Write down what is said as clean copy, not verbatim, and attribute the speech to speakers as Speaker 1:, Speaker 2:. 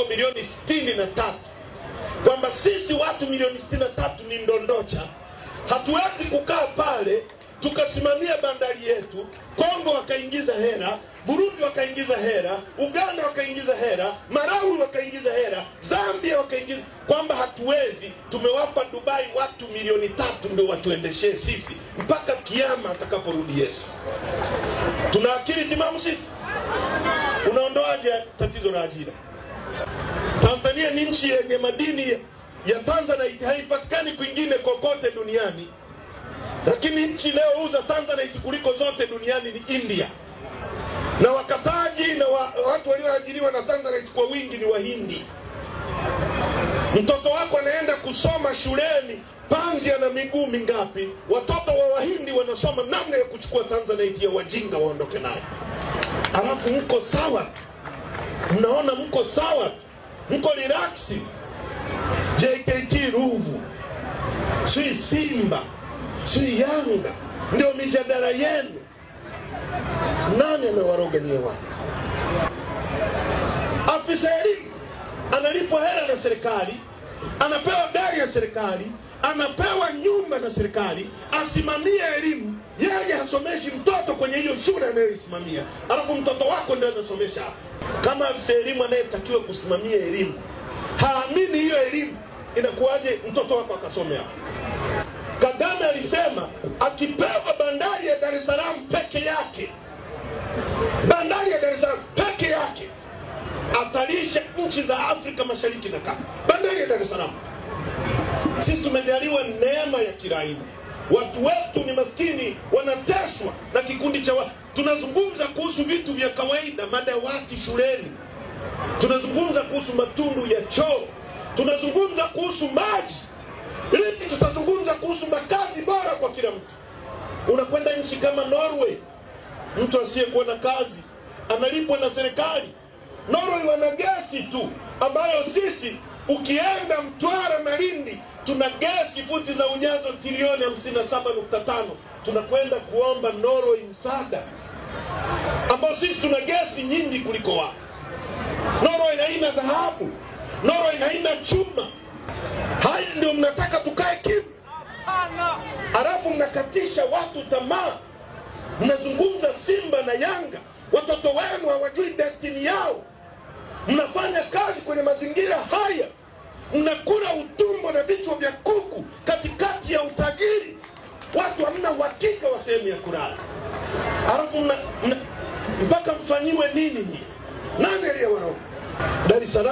Speaker 1: Milioni 63, kwamba sisi watu milioni 63 ni ndondocha, hatuwezi kukaa pale tukasimamia bandari yetu. Kongo wakaingiza hera, Burundi wakaingiza hera, Uganda wakaingiza hera, Malawi wakaingiza hera, Zambia wakaingiza, kwamba hatuwezi. Tumewapa Dubai watu milioni 3 ndio watuendeshee sisi mpaka kiama atakaporudi Yesu. Tuna akili timamu sisi? Unaondoaje tatizo la ajira? Tanzania ni nchi yenye madini ya Tanzanite, haipatikani kwingine kokote duniani. Lakini nchi leo uza Tanzanite kuliko zote duniani ni India. Na wakataji na watu walioajiriwa na Tanzanite kwa wingi ni Wahindi. Mtoto wako anaenda kusoma shuleni, panzi ana miguu mingapi? Watoto wa Wahindi wanasoma namna ya kuchukua Tanzanite ya wajinga waondoke nayo. Alafu mko sawa. Mnaona mko sawa. Mko relaxed. JKT Ruvu, si Simba, si Yanga, ndio mijadala yenu. Nani amewaroga nyie watu? Afisa elimu analipwa hela na serikali, anapewa gari ya serikali, anapewa nyumba na serikali, asimamie elimu. Yeye hasomeshi mtoto kwenye hiyo shule anayoisimamia, alafu mtoto wako ndio anasomesha. Kama afisa elimu anayetakiwa kusimamia elimu haamini hiyo elimu, inakuwaje mtoto wako akasome hapo? Kagame alisema akipewa bandari ya Dar es Salaam peke yake, bandari ya Dar es Salaam peke yake atalisha nchi za Afrika Mashariki na Kati. Bandari ya Dar es Salaam. Sisi tumejaliwa neema ya kila. Watu wetu ni maskini, wanateswa na kikundi cha watu. Tunazungumza kuhusu vitu vya kawaida, madawati shuleni. Tunazungumza kuhusu matundu ya choo. Tunazungumza kuhusu maji. Lini tutazungumza kuhusu makazi bora kwa kila mtu? Unakwenda nchi kama Norway, mtu asiyekuwa na kazi analipwa na serikali. Norway wana gesi tu, ambayo sisi ukienda Mtwara na Lindi tuna gesi futi za ujazo trilioni 57.5. Tunakwenda kuomba Norway msaada, ambao sisi tuna gesi nyingi kuliko wao. Norway haina dhahabu, Norway haina chuma. Haya ndio mnataka tukae kimya? Alafu mnakatisha watu tamaa. Mnazungumza Simba na Yanga, watoto wenu hawajui destiny yao. Mnafanya kazi kwenye mazingira haya, mnakula utumbo na vichwa vya kuku katikati ya utajiri. Watu hamna uhakika wa sehemu ya kulala. Alafu mpaka mfanyiwe nini nyinyi? Nani aliyewaroga? Dar es Salaam